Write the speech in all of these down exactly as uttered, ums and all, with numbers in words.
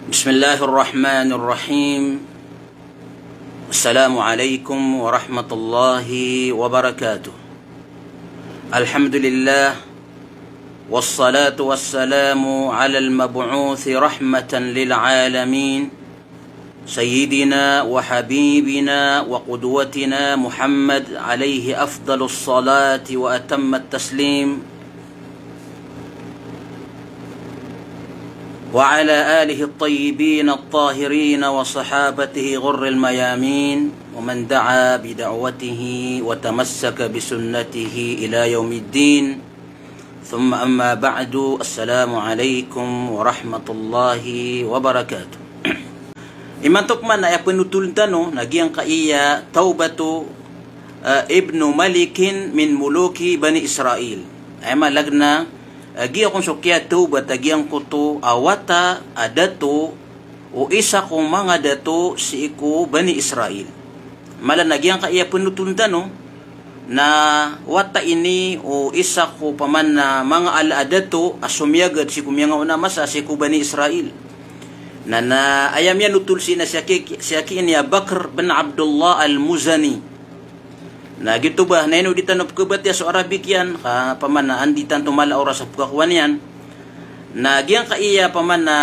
بسم الله الرحمن الرحيم. السلام عليكم ورحمة الله وبركاته. الحمد لله، والصلاة والسلام على المبعوث رحمة للعالمين، سيدنا وحبيبنا وقدوتنا محمد عليه أفضل الصلاة وأتم التسليم، وعلى آله الطيبين الطاهرين وصحابته الغر الميامين، ومن دعا بدعوته وتمسك بسنته إلى يوم الدين. ثم أما بعد، السلام عليكم ورحمة الله وبركاته. Imanto pman a aya pnotoln tano na giyangkaya tawbatu, eh, Ibnu Malikin min muluki Bani Israil. Aya maana na, eh, giyangkon so kiyatawbat a giyangkoto a wata a dato o isa ko manga dato sii ko Bani Israil. Mala na giyangkaya pnotoln tano na wata ini o isa ko pman a manga ala a dato a somiyagad sii ko miyangaoona a masa sii ko Bani Israil. Na, na aya miyanotol sii na si aki, si aki ini a Bakr bin Abdullah Al-Muzani. Na giyoto ba, na ino di tano pkhabatiya so Arabic iyan, ka pman a anda tanto mala a oras a pkhakowa niyan. Na giyangkaya pman a,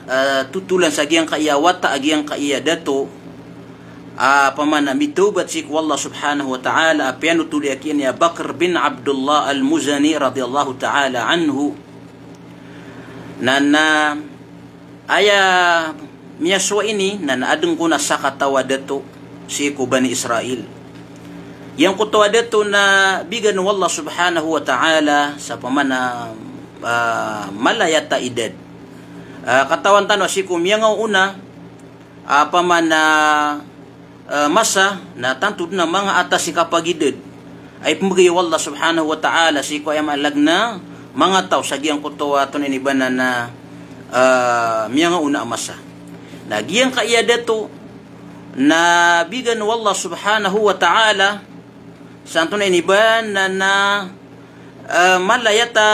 eh, totolan sa giyangkaya wata a giyangkaya dato a pman a mitawbat sii ko Allah Subhanahu wa Ta'ala a piyanotol i aki ini a Bakr bin Abdullah Al-Muzani radiyallahu ta'ala anhu. Na, na aya miyasowa ini na, na adn kon a sakataw a dato sii ko Bani Israil. Giyangkoto a dato na bigan o Allah Subhanahu wa Ta'ala sa pman a, ah, mala a yata idad. Ah, katawan tano sii ko miyangaoona a pman a, eh, masa na tanto dn a manga atas i kapagidad a ipmbgay o Allah Subhanahu wa Ta'ala sii ko aya maana na manga taw sa giyangkoto a antonaa ini ba na, eh, miyangaoona a masa. Na giyangkaya dato na bigan o Allah Subhanahu wa Ta'ala sa antonaa ini ba na, eh, mala a yata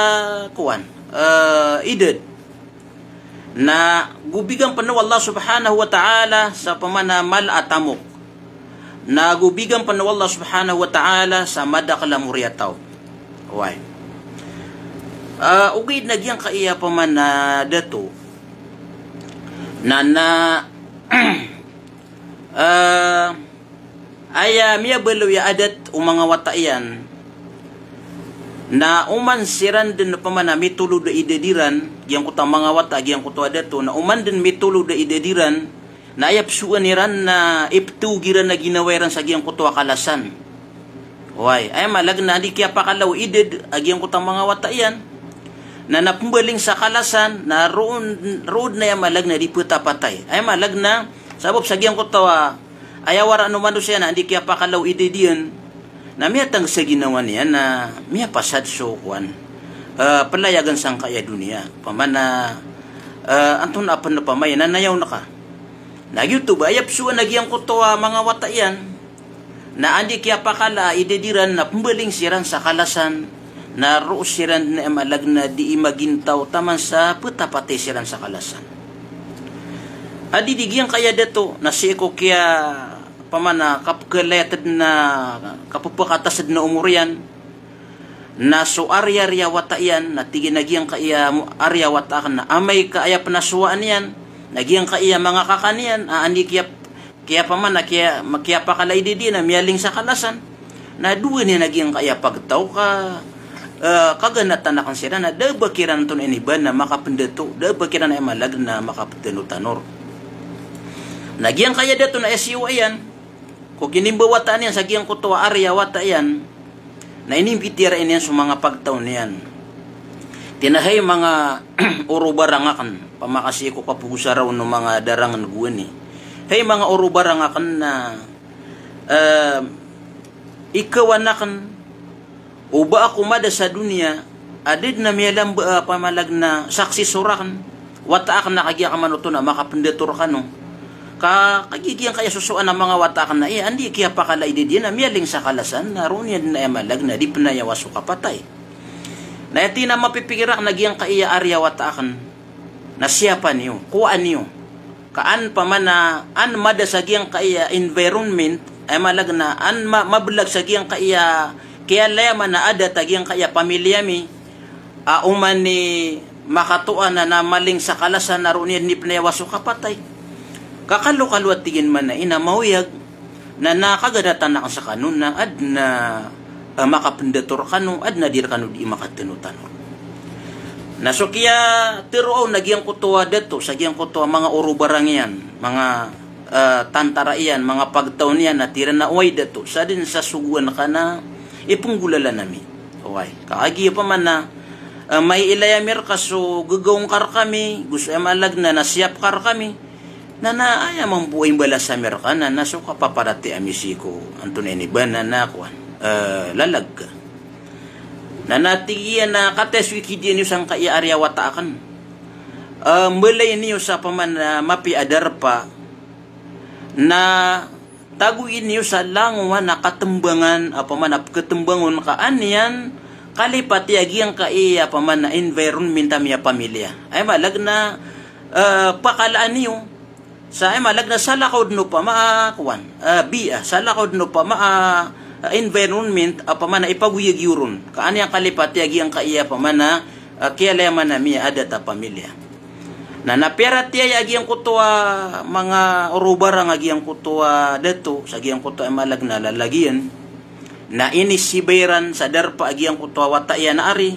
kowan, eh, idad. Na go bigan pn o Allah Subhanahu wa Ta'ala sa pman a mala a tamok. Na go bigan pn o Allah Subhanahu wa Ta'ala sa madakl a moriyataw. Oway. Ah, ogaid na giyangkaya pman a dato na, na, ah, aya miyabaloy a adat o manga wata iyan na oman siran dn pman a mitolod a idad iran, giyangkoto a manga wata, giyangkoto a dato, na oman dn mitolod a idad iran, na aya psoan iran na iptawag iran a ginawa iran sa giyangkoto a kalasan. Oway, aya maana na anda i kiyapakala o idad a giyangkoto a manga wata iyan, na, na pmbaling sa kalasan, na roo, roo dn aya maana na di ptapatay. Aya maana na sabap sa giyangkoto a aya waraan o manosiya na anda i kiyapakala o idad iyan, na miyatangg sa ginawa niyan na miyapasad so kowan, eh, playagan sangkaya doniya. Pman a, eh, antonaa pn pamay na nayawn ka. Na giyoto ba, aya psoan a giyangkoto a manga wata iyan na anda i kiyapakala a idad iran na pmbaling siran sa kalasan, na roo siran dn aya maana na di magintaw taman sa ptapatay siran sa kalasan. Adi di giyangkaya dato na sii ko kiya pman a kapkhalayat dn a kapphakatas dn a omor iyan, na so ari-ari a wata iyan na tig iyan a giyangkaya mo-, ari a wata akn na amay ka aya pn a sowaan iyan, na giyangkaya manga kakan iyan a anda i kiya, kiya pman a kiya, kiyapakala a idad iyan na miyaling sa kalasan. Na dowa niyan a giyangkaya pagtaw ka, eh, kaganatan akn siran na da a ba kiran antonaa ini ba na makapndato, da a ba kiran aya maana na makaptanotanor. Na giyangkaya dato na aya siyowa iyan ko kinimbawataan iyan sa giyangkoto a ari a wata iyan, na inimbitiyara iyan so manga pagtaw niyan. Tig iyan a hay manga orobarang akn, pamakasi ko kapogosaraw o manga darangn gowani. Hay manga orobarang akn na, eh, ikawan akn o ba ako mada sa doniya a da dn a miyalamba a pamalag na saksi so rakn, wata akn a kagiya ka manoto na makapndato rkano. Ka kagiya giyangkaya sosoan a manga wata akn na, eh, anda i kiyapakala a idad iyan na miyaling sa kalasan, na roo niyan dn aya maana na di pn aya wa so kapatay. Na aya tig iyan a mapipikir akn a giyangkaya ari a wata akn na siyapa niyo, kowaa niyo. Ka an pamana, an mada sa giyangkaya environment, aya maana na an ma-, mablag sa giyangkaya kiyalayaman a adat a giyangkaya pamilya mi, a oman i makatoa na, na maling sa kalasan a roo niyan di pn aya wa so kapatay. Ka kalokalo a tig iyan man a ina maoyag, na, na kaganatan akn skano na adn a, eh, makapndato rkano, adn a di rkano di makatanotanor. Na so kiyatharoa on a giyangkoto a dato sa giyangkoto a manga orobarang iyan, manga, eh, tantara iyan, manga pagtaw niyan, na tig iran a oway dato, sadn sa sogoan ka na ipnggolalan ami. Oway. Ka kagiya pamana, eh, maiilay ami rka so gagaw ngka rkami, go so aya maana na siyap ka rkami, na, na aya mambo a imbalas ami rka na, na so kapaparatiyaya ami sii ko antonaa ini ba na, na kowan, eh, lalag ka. Na, na tig iyan a kataya so ikidiya niyo sangkaya ari a wata akn. Eh, mbalayi niyo sa pamana mapiya a darpa na tagoii niyo sa langowan a katmbangan, a pamana pkhatmbangon ka an iyan kalipati a giyangkaya pamana environment ami a pamilya. Aya maana na, eh, pakalaan iyo. Sa aya maana na salakaw dn opama a kowan, eh, biya, salakaw dn opama a, eh, environment a pamana ipagoyag iyo ron. Ka an iyan kalipati a giyangkaya pamana, eh, kiyalayaman ami a adat a pamilya. Na, na piyaratiyaya a giyangkoto a manga orobarang a giyangkoto a dato, sa giyangkoto a aya maana na lalag iyan, na inisibay iran sa darpa a giyangkoto a wata iyan a ari,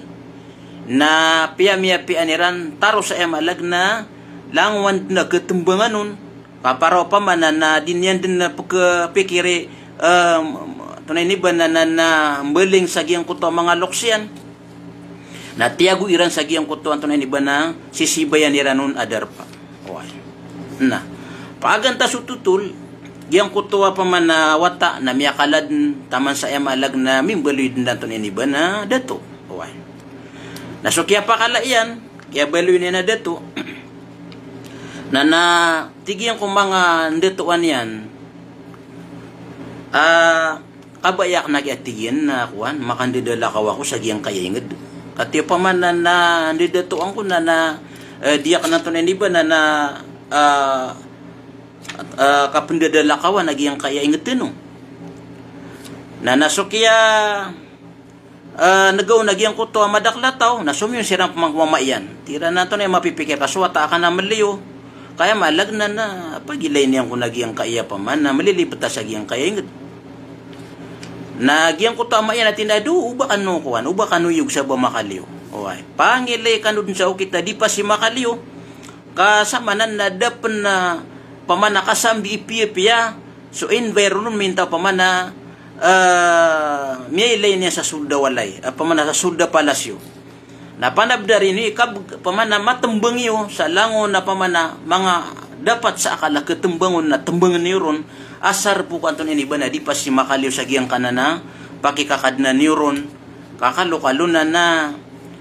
na piyamiyapiyaan iran taro sa aya maana na langowan dn a khatmbangan on, ka para opama na, na di niyan dn pkhapikiri, eh, antonaa ini ba na, na, na mbaling sa giyangkoto a manga loks iyan. Na tiyago iran sa giyangkoto antonaa ini ba na sisibayan iran on a darpa. Oway. Na pagantas o totol, giyangkoto a pamana wata na miyakala dn taman sa aya maana na mimbaloy dn antonaa ini ba na dato. Oway. Na so kiyapakala iyan, kiyabaloy niyan a dato, na, na tig iyan ko manga ndatoan iyan, ah, kabaya akn a giya tig iyan na kowan, makandadalakaw ako sa giyangkaya ingd. Katii opama na, na ndadatoan ko na, na, eh, di akn antonaa ini ba na, na, ah, ah, kapndadalakawan a giyangkaya ingd tano. Na, na so kiya, eh, nagaw na giyangkoto a madakl a taw, na somiyon siran pman ko mama iyan. Tig iran a antonaa i mapipikir ka so wata akn a mliyo. Ka aya maana na, na pagilay niyan ko na giyangkaya pamana mlilipta sa giyangkaya ingd. Na giyangkoto a ama iyan a tig iyan a, "Do, oba kano kowan, oba kano iyog sa ba makaliyo. Oway. Pangilay kano dn sa okit a di pasi makaliyo. Ka samanan na da pn a pamana kasambi i piyapiya so environment a pamana, eh, miyailay niyan sa sold a walay, a pamana sa sold a palasyo. Na panabdari niyo i kab-, pamana matmbang iyo sa langon a pamana manga dapat sa akal a khatmbangon na tmbangn iyo ron, asar bo ko antonaa ini ba na di pasi makaliyo sa giyangkanan a pakikakadnan iyo ron." Ka kalokalo na, na,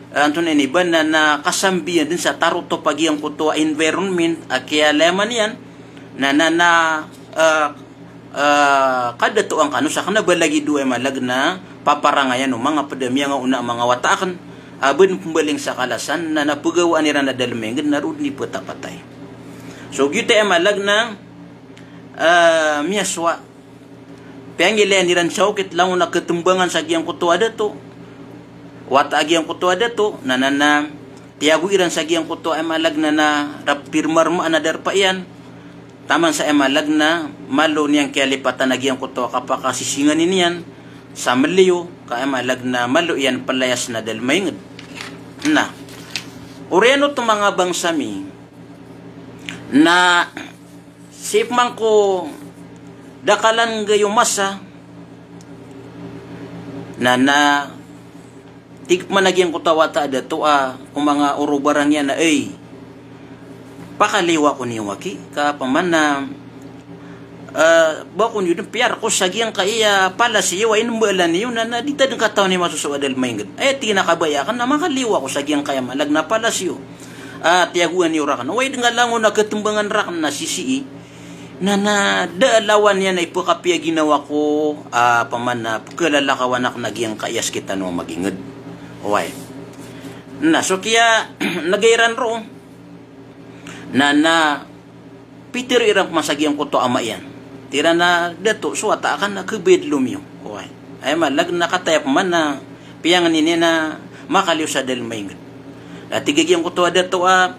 eh, antonaa ini ba na, na kasambi iyan dn sa tarotop a giyangkoto a environment a kiyalayaman iyan, na, na, na, eh, eh, kadatoan kano sa kna ba lagid o aya maana na paparangayan o manga pd a miyangaona a manga wata akn a ba dn pmbaling sa kalasan, na, na pgawaan iran a dalm a ingd na roo dn i ptapatay. So giyoto aya maana na, eh, miyasowa. Piyangilayan iran sa okit langon a khatmbangan sa giyangkoto a dato, wata a giyangkoto a dato, na, na, na tiyago iran sa giyangkoto a aya maana na, na rap-, pirmarmaan a darpa iyan, taman sa aya maana na malo niyan kiyalipatan a giyangkoto a kapakasisinganin iyan sa mliyo, ka aya maana na malo iyan playasn a dalm a ingd. Na oriyan oto manga bangsa mi, na sii pman ko da kalanggayo masa, na, na tig pman a giyangkoto a wata a dato a ko manga orobarang iyan a, "Ay, pakaliyo ako niyo aki, ka pamana, eh, ba ako niyo dn piyarko sa giyangkaya palasyo a inmbaalan iyo na, na di ta dn katawan i masosowa a dalm a ingd." "Ay," tig iyan, "a kabaya akn na makaliyo ako sa giyangkaya maana na palasyo a tiyagoan iyo rakn. Oway dn ka langon a khatmbangan rakn na sisii, na, na da a lawan iyan a ipkhapiya ginawa ko, ah, pamana pkhalalakawan akn a giyangkaya skitano a magingd." Oway. Na so kiyanega iran roo, na, na Pitero iran pman sa giyangkoto a ama iyan. Tig iran a dato, so wata akn na khabayad lomiyo. Oway. Aya maana na kataya pman na piyangni niyan a makaliyo sa dalm a ingd. Na tig a giyangkoto a dato a,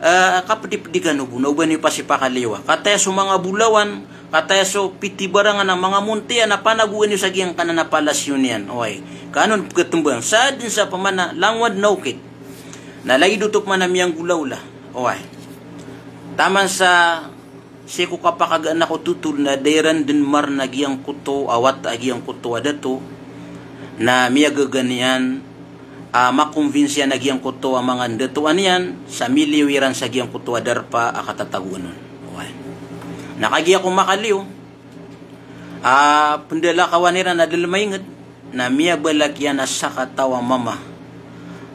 ah, kapdipdi kano bo, na oba niyo pasipakaliyowa. Kataya so manga bolawan, kataya so pitibarangan a manga montiya na panagoan iyo sa giyangkanan a palasyo niyan. Oway. Ka an on pkhatmbang. Sa dn sa pman a langowan na okit. Na lagid oto pman a miyanggolawla. Oway. Taman sa sii ko kapakagaan ako thotol na da iran dn marn a giyangkoto a wata a giyangkoto a dato, na miyagaga niyan a makombinsi iyan a giyangkoto a manga ndatoan iyan sa miliyo iran sa giyangkoto a darpa a katatagoan on. Oway. Na kagiya ko makaliyo a pndalakawan iran a dalm a ingd, na miyabalak iyan a sakataw a mama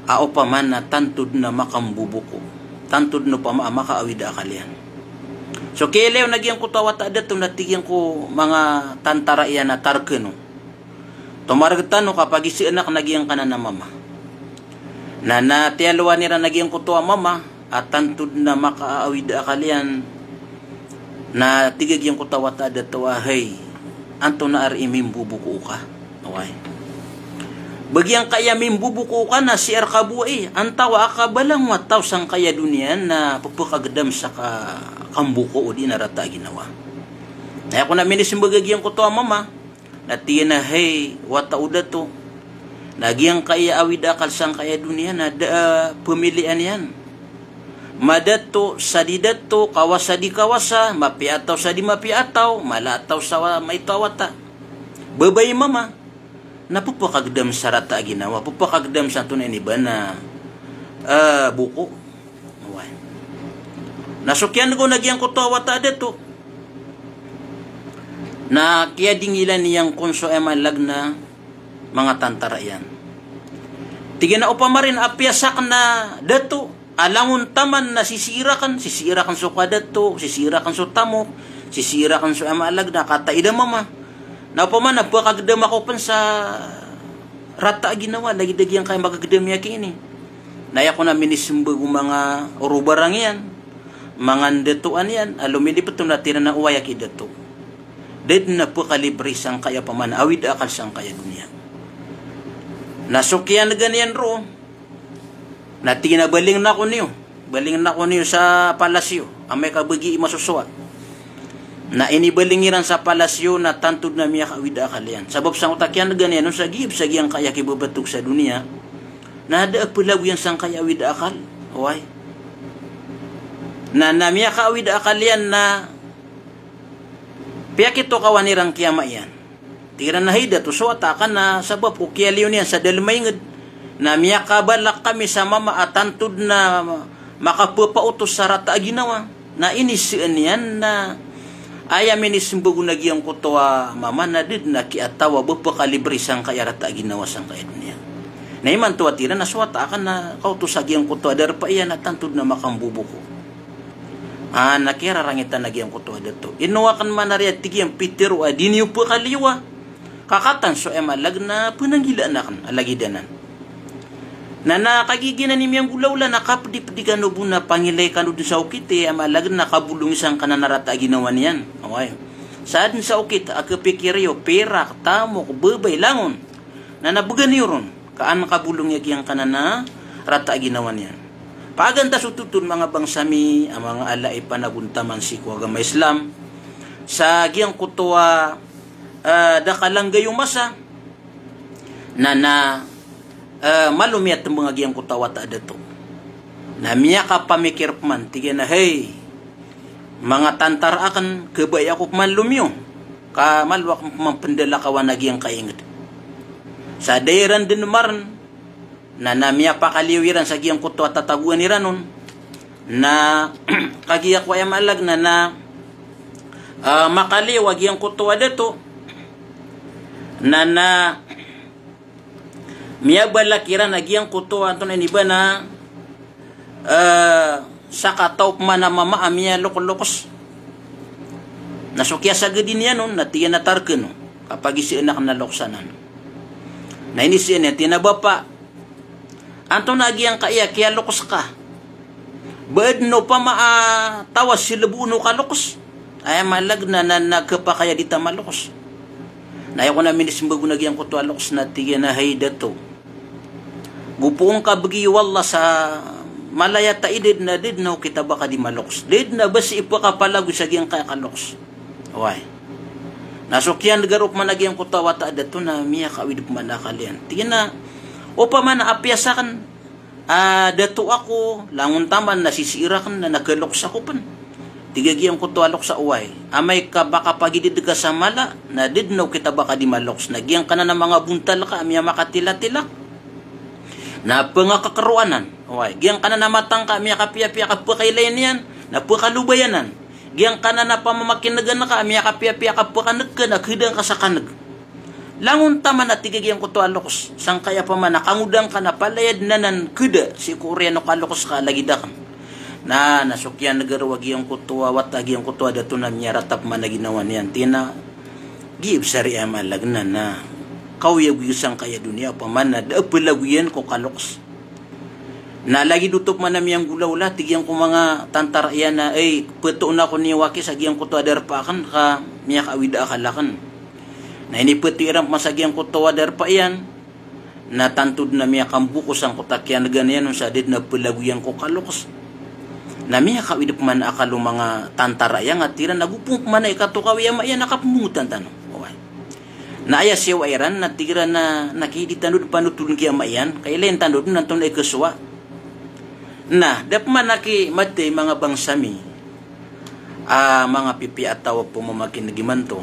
a opama na tanto dn a makamboboko, tanto dn opama a makaawid a akal iyan. So kiyailay on a giyangkoto a wata a dato na tig iyan ko manga tantara iyan a tarkn o, tomarg tano ka pagisaan akn a giyangkanan a mama. Na, na tiyalowan iran a giyangkoto a mama a tanto dn a makaawid a akal iyan. Na tig a giyangkoto a wata a dato a, hay, antonaa ari i mimboboko oka? Oway. Ba giyangkaya mimboboko oka na sii rka bo ai, antawaa ka ba langon a taw sangkaya doniya na pphakagdam sa ka-, kamboko odi na rata a ginawa. Na aya kon a minismbag a giyangkoto a mama, na tig iyan a, hay, wata o dato, na giyangkaya awid a akal sangkaya doniya na da a pmilian iyan. Madato sa di dato, kawasa di kawasa, mapiya a taw sa di mapiya a taw, mala a taw sa wa-, maito a wata. Babay, mama, na pphakagdam sa rata a ginawa, pphakagdam sa antonaa ini ba na, ah, boko. Oway. Na so kiyan'g on a giyangkoto a wata a dato, na kiyadingilan iyan kon so aya maana na manga tantara iyan. Tig iyan a opama rin a piya sakn a dato a langon taman na sisii rakn, sisii rakn so kadato, sisii rakn so tamok, sisii rakn so aya maana na kataid a mama. Na opama na pphakagdam ako pn sa rata a ginawa, lagid a giyangkaya makagdam iyan ki ini. Na aya kon a minismbag o manga orobarang iyan, manga ndatoan iyan, a lomilipet on na tig iran a oway aki dato. Da dn a pkhalibri sangkaya opama na awid a akal sangkaya doniya. Na so kiyan'gan iyan roo, na tig iyan a balingn ako niyo. Balingn ako niyo sa palasyo, amay ka bgi i masosowa. Na inibaling iran sa palasyo na tanto dn a miyakaawid a akal iyan. Sabap sangkoto a kiyan'gan iyan on sa giyap sa giyangkaya kibabatog sa doniya, na da a plagoyan sangkaya awid a akal. Oway. Na, na miyakaawid a akal iyan na piyakitokawan iran ki ama iyan. Tig iran a hay dato, so wata akn na sabap ko kiyaliyo niyan sa dalm a ingd na miyakabalak kami sa mama a tanto dn a makapapaotos sa rata a ginawa. Na inisaan iyan na aya minismbag on a giyangkoto a mama na da dn a kiyataw a ba pkhalibri sangkaya rata a ginawa sangkaya doniya. Na imanto a tig iran a so wata akn na kaotos a giyangkoto a darpa iyan a tanto dn a makamboboko. Ah, na kiyararangitan a giyangkoto a dato. Ino akn man ari a tig iyan pitharo a di niyo pkhaliyowa. Ka katan so aya maana na pnanggilaan akn a lagid anan. Na, na kagiya giyanan i miyanggolawla na kapdipdi kano bo na pangilay kano dn sa okit i aya maana na kabolongi sangkanan a rata a ginawa niyan. Oway. Sa dn sa okit a khapikir iyo, pirak, tamok, babay, langon. Na, na bgan iyo ron. Ka an kabolongi a giyangkanan a rata a ginawa niyan. Pagantas oto oto manga bangsa mi a manga ala i panagontaman sii ko agama Islam. Sa giyangkoto a, eh, da kalanggay o masa. Na, na, eh, malo miyatmbang a giyangkoto a wata a dato. Na miyakapamikir pman, tig iyan a, hay, manga tantara akn, khabaya ako pman lomiyo. Ka malo akn pman pndalakawan a giyangkai a ingd. Sa da iran dn marn, na, na miyapakaliyo iran sa giyangkoto a tatagoan iran on. Na kagiya ko aya maana na, na, ah, makaliyo a giyangkoto a dato. Na, na miyabalak iran a giyangkoto a antonaa ini ba na, eh, sakataw pman a mama a miyaloklokos. Na so kiyasagadi niyan on na tig iyan a tarkn o, ka pagisaan akn a lokes anan. Na inisaan iyan, tig iyan a bapa, antonaa giyangkaya kiyalokes ka? Ba adn opama a taw a silbo on o kaloks, aya maana na, na, na khapakay a di ta maloks. Na aya kon a minismbag on a giyangkoto a loks na tig iyan a, hay dato, go poon ka bgi o Allah sa mala i ataid na da dn a okit a ba ka di maloks. Da dn a ba sii pkhapalagoy sa giyangkaya kaloks. Oway. Na so kiyan'g a roo pman a giyangkoto a wata a dato na miyakaawid pman a akal iyan. Tig iyan a, opama na apiya sakn a dato ako, langon taman na sisii rakn na, na khaloks ako pn. Tig a giyangkoto a loks a oway. Amay ka ba ka pagidid ka sa mala, na da dn a okit a ba ka di maloks. Na giyangkanan a manga bontal ka a miyamakatilatilak, na pngakakroanan. Oway. Giyangkanan a mata ngka a miyakapiyapiya ka pkhailay niyan, na pkhalobay anan. Giyangkanan a pamamakin'gan ka a miyakapiyapiya ka pkhan'g ka na khada ngka sa khan'g. Langon taman a tig a giyangkoto a loks, sangkaya pman a kangodaan ka na palaya dn anan khada sii ko oriyan o kaloks ka a lagid akn. Na, na so kiyan'g a roo a giyangkoto a wata a giyangkoto a dato na miyarata pman a ginawa niyan. Tig iyan a, giya bs ari aya maana na, na kaoyagoyag sangkaya doniya opama na da a plagoyan ko kaloks. Na lagid oto pman a miyanggolawla, tig iyan ko manga tantara iyan a, ay, ptoon ako niyo aki sa giyangkoto a darpa akn ka miyakaawid a akal akn. Na inipto iran pman sa giyangkoto a darpa iyan, na tanto dn a miyakamboko sangkoto a kiyan'gan iyan on sa da dn a plagoyan ko kaloks. Na miyakaawid pman a akal o manga tantara iyan a tig iran a go poon pman a ikatokawi a ama iyan a kapmbongotan tano. Oway. Na aya siyowa iran na tig iran a, na ki di tano dn panotoln ki ama iyan, ka ilay tano dn antonaa i khasowa. Na da pman a ki mathay manga bangsa mi a manga pipiya a taw a pmamakin'g imanto.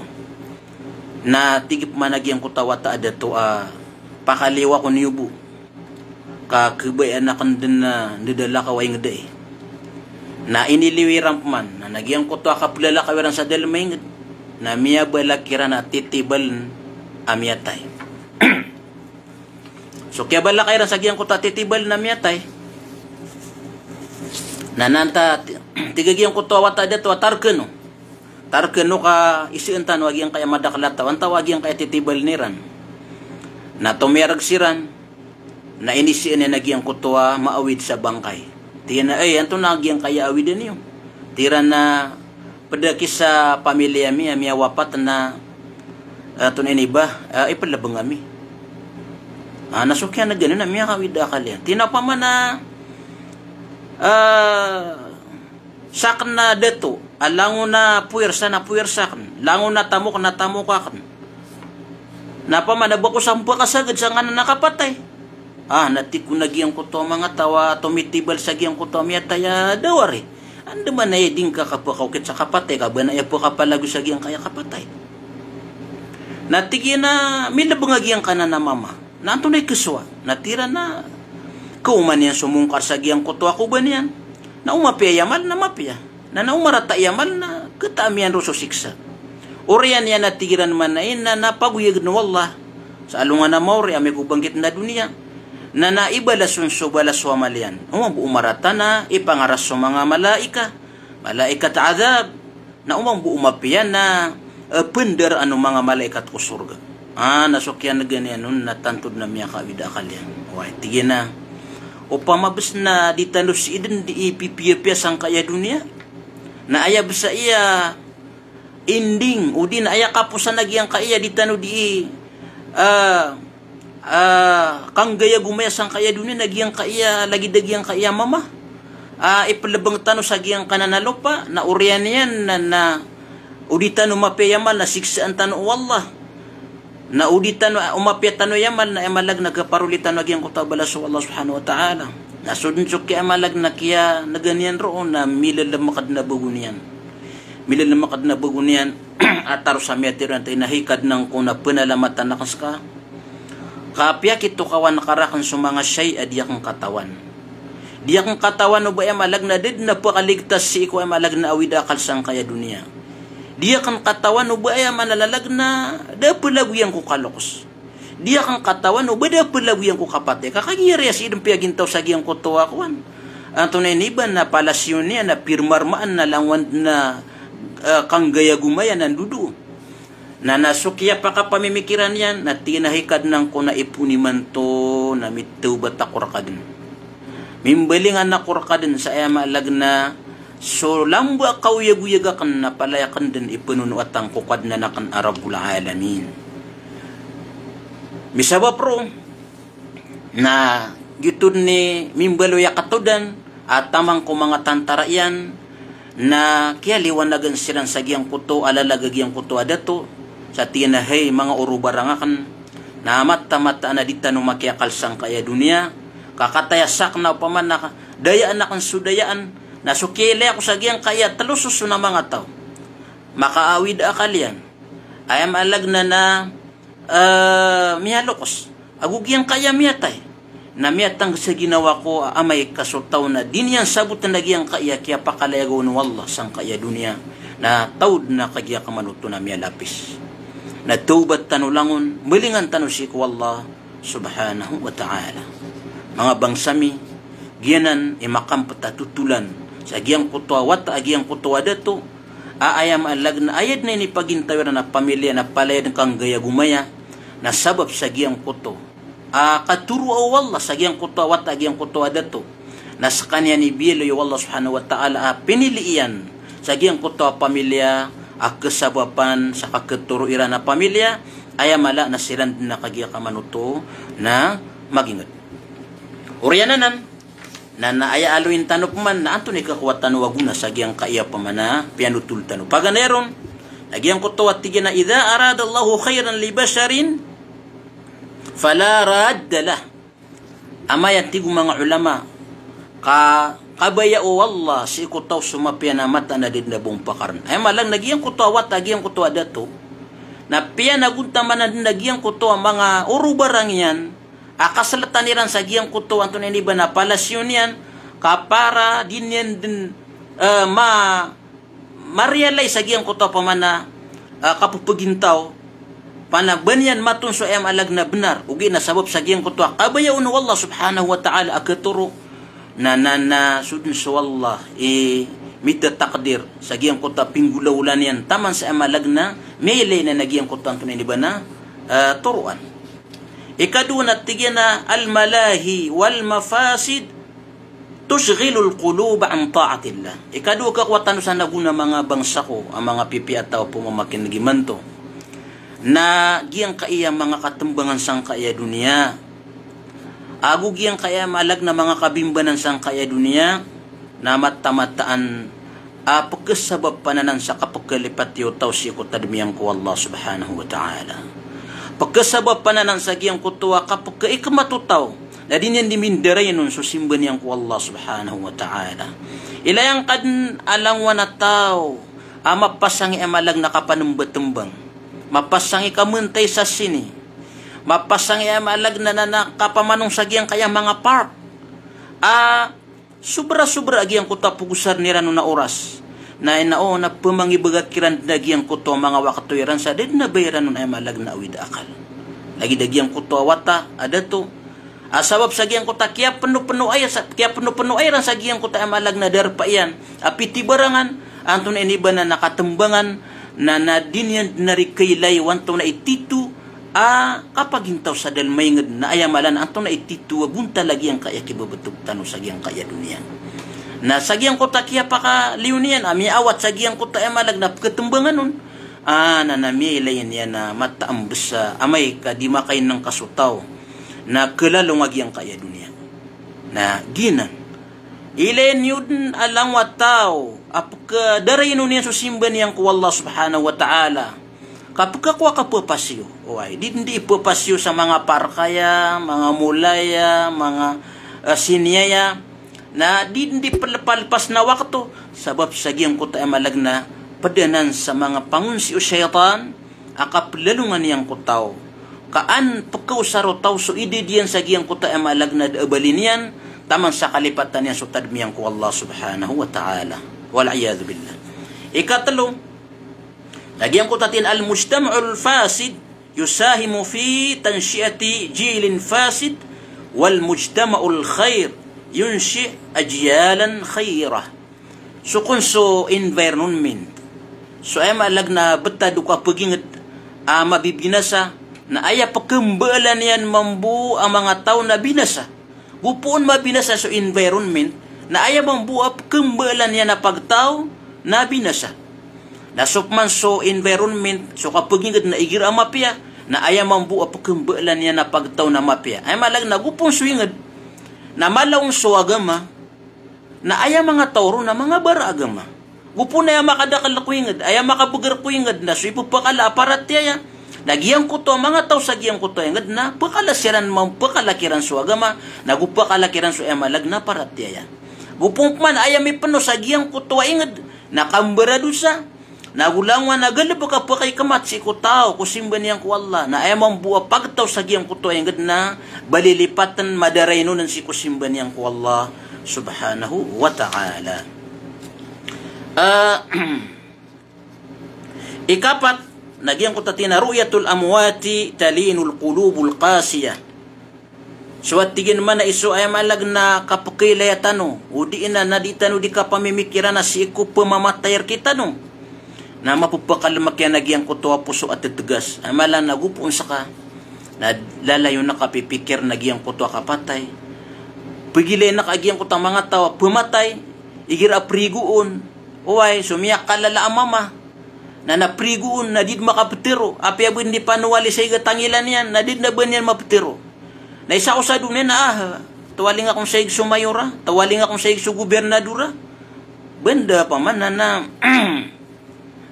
Na tig pman a giyangkoto a wata a dato a, pakaliyo ako niyo bo. Ka khabayaan akn dn a ndadalakaw a ingd ai. Na iniliyo iran pman, na giyangkoto a kaplalakaw iran sa dalm a ingd, na miyabala kiran a titibaln a miyatay. So kiyabalaka iran sa giyangkoto a titibaln a miyatay, na nanta, tig a giyangkoto a wata a dato a targ kano. Targ kano ka isaan tano a giyangkaya madakl a taw, antaa a giyangkaya titibaln iran. Na tomiyarg siran, na inisaan iyan a giyangkoto a maawid sa bangkay. Tig iyan a, ay, antonaa giyangkaya awidan iyo? Tig iran a, pd aki sa pamilya mi a miyawapat na, eh, antonaa ini ba, eh, iplbng ami. Ah, na so kiyan'gan iyan na miyakaawid a akal iyan. Tig iyan a opama na, eh, sakn a dato, a langon a puwersa na puwersa akn, langon a tamok na tamok akn. Na opama na ba ko sa mpakasagad sangkanan a kapatay. Ah, na tig kon a giyangkoto a manga taw a tomitibal sa giyangkoto a miyatay a da wari. Andamanaya i di ngka kapakaokit sa kapatay, ka ba na aya pkapalagoy sa giyangkaya kapatay. Na tig iyan a milbng a giyangkanan a mama. Na antonaa i khasowa? Na tig iran a kaoma niyan so mongkar sa giyangkoto a koba niyan. Na o mapiya i amal na mapiya. Na, na o marata i amal na khataan iyan roo so siksa. Oriyan iyan a tig iran man a ina na pagoyagn o Allah sa alongan a maori amay ko bangkit a doniya. Na, na ibalas on so balas o amal iyan. O mambo o marata na ipangaras so manga malaika, malaikat adhab. Na o mambo o mapiya na, eh, pndaraan o manga malaikat ko sorga. Ah, na so kiyan'gan iyan on na tanto dn a miyakaawid a akal iyan. Oway, tig iyan a, opama bs na di tano sii dn di ipipiyapiya sangkaya doniya, na aya bs a iya inding, odi na aya kaposan a giyangkaya di tano di, ah, ah, kanggayagomaya sangkaya doniya na giyangkaya, lagid a giyangkaya mama a iplbng tano sa giyangkanan a lopa, na oriyan iyan na, na o di tano mapiya i amal na siksaan tano o Allah. Na o di tano, o mapiya tano i amal na aya maana na khaparoli tano a giyangkoto a balas o Allah subhanahu wa ta'ala. Na so dn so kiyamaana na kiyan'gan iyan roo na milalmk dn a bago niyan. Milalmk dn a bago niyan a taro sa miyatero iyan tig iyan a hay Kadnan ko na pnalamatan akn ska. Ka apiya kitokawan ka rakn so manga shay a di akn katawan. Di akn katawan o ba aya maana na da dn a pkaligtas sii ko aya maana a awid a akal sangkaya doniya. Di akn katawan o ba aya maana na da a plagoyan ko kaloks. Di akn katawan o ba da a plagoyan ko kapatay. Ka kagiya aya sii dn piyagintaw sa giyangkoto a kowan. Antonaa ini ba na palasyo niyan na pirmarmaan na langowan dn a, eh, kanggayagomaya na ndodo. Na, na so kiyapakapamimikiran iyan, na tig iyan a hay Kadnan ko na ipoon imanto na mitawbat ako rka dn. Mimbalingan ako rka dn sa aya maana na so lamba a kaoyagoyag akn na palaya akn dn ipnonoat angko Kadnan akn a Rabbul Alamin. Misabap roo na giyoto dn i mimbaloy a katodan a taman ko manga tantara iyan na kiyaliwanagan siran sa giyangkoto a lalag a giyangkoto a dato, sa tig iyan a, "Hay manga orobarang akn, na mataan-mataan a di tano makiyakal sangkaya doniya, ka kataya sakn a opama na dayaan akn so dayaan, na so kiyailay ako sa giyangkaya tlo soson a manga taw, makaawid a akal iyan, aya maana na, eh, miyalokos, ago giyangkaya miyatay, na miyatangg sa ginawa ko a amay ka so taw na di niyan sabotn a giyangkaya kiyapakalayaga on o Allah sangkaya doniya, na taw dn a kagiya kamanoto na miyalapis." Na tawbat tano langon, mbalingan tano sii ko Allah Subhanahu wa Ta'ala. Manga bangsa mi, giyanan i makampt a totolan sa giyangkoto a wata a giyangkoto a dato, a aya maana na aya dn a inipagintaw iran a pamilya na palaya dn kanggay a gomaya, na sabap sa giyangkoto a katoroa o Allah sa giyangkoto a wata a giyangkoto a dato, na skaniyan i biyaloy o Allah Subhanahu wa Ta'ala a pinili iyan sa giyangkoto a pamilya a kasabapan sa kakatoro iran a pamilya, aya mala na siran dn a kagiya kamanoto na magingd. Oriyan anan, na, na aya aloyin tano pman na antonaa i kakowa tano a gona sa giyangkaya pman a piyanotol tano. Paganay ron, na giyangkoto a tig iyan a, "Idha aradallahu khayran li basharin fala radda lah." Amay a tig o manga olama, ka, kabaya o Allah sii ko taw so mapiya na mataan a da dn a ba on pakarn. Aya maana na giyangkoto a wata, giyangkoto a dato, na piyanagontaman dn a giyangkoto a manga orobarang iyan a kasltan iran sa giyangkoto antonaa ini ba na palasyo niyan, ka para di niyan dn, eh, ma, ma-realize sa giyangkoto a pman a, ah, kapphagintaw, pn a ba niyan maton so aya maana na bnar, ogaid na sabap sa giyangkoto a kabaya on o Allah Subhanahu wa Ta'ala a katoro, na, na, na so dn so Allah i mitatakdir sa giyangkoto a pinggolawla niyan taman sa aya maana na miyailay niyan a giyangkoto antonaa ini ba na, eh, toroan. Ikadowa na tig iyan a, "Al-malahi wal mafasid tushghilul quluba an ta'atillah." Ikadowa a kakowa tano san a gona, manga bangsa ko a manga pipiya a taw a pmamakin'g imanto, na giyangkaya manga katmbangan sangkaya doniya, ago giyangkaya maana na manga kabimbanan sangkaya doniya, na mataan-mataan a pkhasabapan anan sa kapkhalipati o taw sii ko tadm iyan ko Allah Subhanahu wa Ta'ala. Pkhasabapan anan sa giyangkoto a kapkhaikmat o taw, na di niyan dii mindarainon so simba niyan ko Allah Subhanahu wa Ta'ala. Ilay angka dn a langowan a taw a mapasang i aya maana na kapanmbatmbang, mapasang i kamantayi sa sini, mapasang i aya maana na, na, na kapamanong sa giyangkaya manga park a sobra-sobra a giyangkoto a pagosarn iran on a oras. Na aya na o, na pmangibagak iran dn a giyangkoto a manga wakto iran sa da dn a ba iran on aya maana na awid a akal. Lagid a giyangkoto a wata a dato a sabap sa giyangkoto a kiyapnopnoa iran sa, kiyapnopnoa iran sa giyangkoto a aya maana na darpa iyan a pitibarangan, antonaa ini ba na katmbangan, na, na di niyan dn a rikailay o antonaa i tito a kapagintaw sa da dn maingd, na aya maana na antonaa i tito a bontal a giyangkaya kibabtog tano sa giyangkaya doniya. Na sa giyangkoto a kiyapakaliyo niyan a miyaawat sa giyangkoto a aya maana na pkhatmbangan on, a, na, na miyailay niyan a mataambs a amay ka di makainngka so taw na khalalong a giyangkaya doniya. Na giyanan. Ilay niyo dn a langowan a taw a pkhadarainon iyan so simba niyan ko Allah Subhanahu wa Ta'ala, ka pkhakowa ka pphasiyo. Oway, di dn dii pphasiyo sa manga park aya, manga mall aya, manga, eh, sini aya. Na di dn dii plpalpas na wakto, sabap sa giyangkoto a aya maana na pd anan sa manga pangonsi o shaytan a kaplalongan iyan ko taw, ka an pkhaosar o taw so idad iyan sa giyangkoto a aya maana na da a bali niyan taman sa kalipatan iyan so tadm iyan ko Allah Subhanahu wa Ta'ala. Wal iyadhu billah. Ikatlo, na giyangkoto a tig iyan, "Al-mujtama'ul fasid yusahimu fi tanshi'ati jilin fasid, wal mujtama'ul khair yunshi' ajyalan khairah." So kon so environment, so aya maana na btad o kapagingd a mabibinasa, na aya pkhambaalan iyan mambo a manga taw na binasa. Go poon mabinasa so environment, na aya mambo a pekembelan iyan a pagtaw na binasa. Na so peman so environment, so kapeginged na igira a mapiya, na aya mambo a pekembelan iyan a pagtaw na mapiya. Aya maana na go poon so inged na mala on so agama, na aya manga taw ron na manga baraagama. Go poon aya makadakel ko inged, aya makabeger ko inged na so ipepekala a paratiyaya. Na giyangkoto a manga taw sa giyangkoto a inged na pekala siran, ma-, pekala kiran so agama, na go pekala kiran so aya maana na paratiyaya. Go poon peman aya mipeno sa giyangkoto a inged na kambaradosa, na go langowan a galebek a pekaikemat sii ko taw ko simba niyan ko Allah, na aya mambo a pagtaw sa giyangkoto a inged na balilipaten, madaraynonen sii ko simba niyan ko Allah subhanahu wa ta'ala. Ah, ikapat, na giyangkoto a tig iyan a ru'yatul amwati talinul qulubul qasiyah. So a tig iyan man a iso, aya maana na kapekeilaya tano, o di na, na di tano di kapamimikiran a sii ko pemamatay rekitano, na mapepekalemek iyan a giyangkoto a poso a tetegas. Aya maana na go poon seka na lalayon a kapipikir na giyangkoto a kapatay. Pegilayen ka a giyangkoto a manga taw a pematay, igira a perigoon, oway, so miyakalala a mama, na na perigoon, na di den makapetero. Apiya bo den di panowali sa iga tangilan iyan, na di den a ba niyan mapetero. Na isa ko sa doniya na, ah, tawaling akon sa ig so mayor a, tawaling akon sa ig so gobernador a. Benda paman na, na,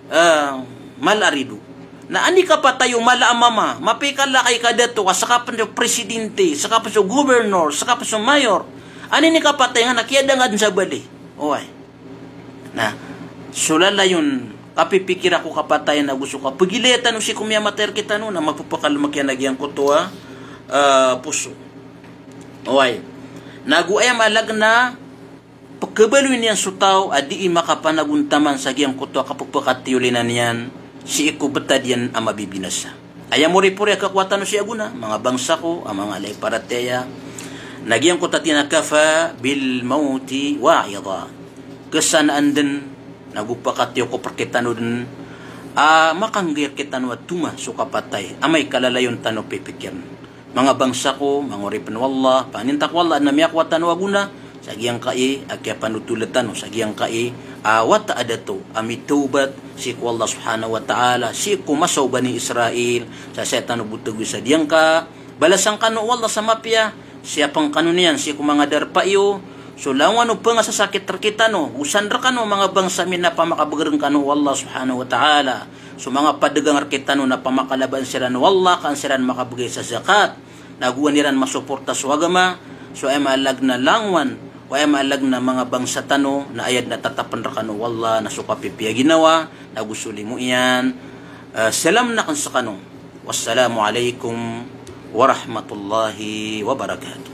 ah, mala a rido. Na an di kapatay o mala a mama, mapiya i kalakay ka dato, ka seka pen so presidente, seka pen so governor, seka pen so mayor. An di kapatay nga na kiyadanga den sa bali. Oway. Na so lalayon, kapipikira ko kapatay na go so kapegilaya tano sii ko miyamatay rekitano, na mapepekalemek iyan a giyangkoto a, ah, poso. Oway. Na go aya maana na pekebaloy niyan so taw a dii makapanagontaman sa giyangkoto a kapepekatiyolinan iyan sii ko betad iyan a mabibinasa. Aya moripori a kakowa tano sii a gona, manga bangsa ko a manga alay paratiyaya, na giyangkoto a tig iyan a kafa bil mawti wa'idha. Kesanaan den na go pakatiyokop rekitano den a makanggi rekitano a toma so kapatay, amay ka lalayon tano pipikiren. Manga bangsa ko, manga oripen o Allah, paninta ko Allah na miyakowa tano a gona sa giyangkai a kiyapanotola tano, sa giyangkai a wata a dato a mitawbat sii ko Allah subhanahu wa ta'ala, sii ko masa o Bani Israil, sa saya tano bo tegoy sa giyangka balasan kano o Allah sa mapiya, siyapeng kano niyan sii ko manga darpa iyo, so langowan o pengasasakit rekitano, go san rekano manga bangsa mi na pamakabegereng kano o Allah subhanahu wa ta'ala. So manga padegang rekitano na pamakalabaan siran o Allah, ka an siran makabegay sa zakat. Na go an iran masoporta so agama, so aya maana na langowan, o aya maana na manga bangsa tano, na aya den a tatapen rekano o Allah, na so kapipiya ginawa, na go so limo iyan. Ah, salam aken sekano. Wassalamu alaikum warahmatullahi wabarakatuh.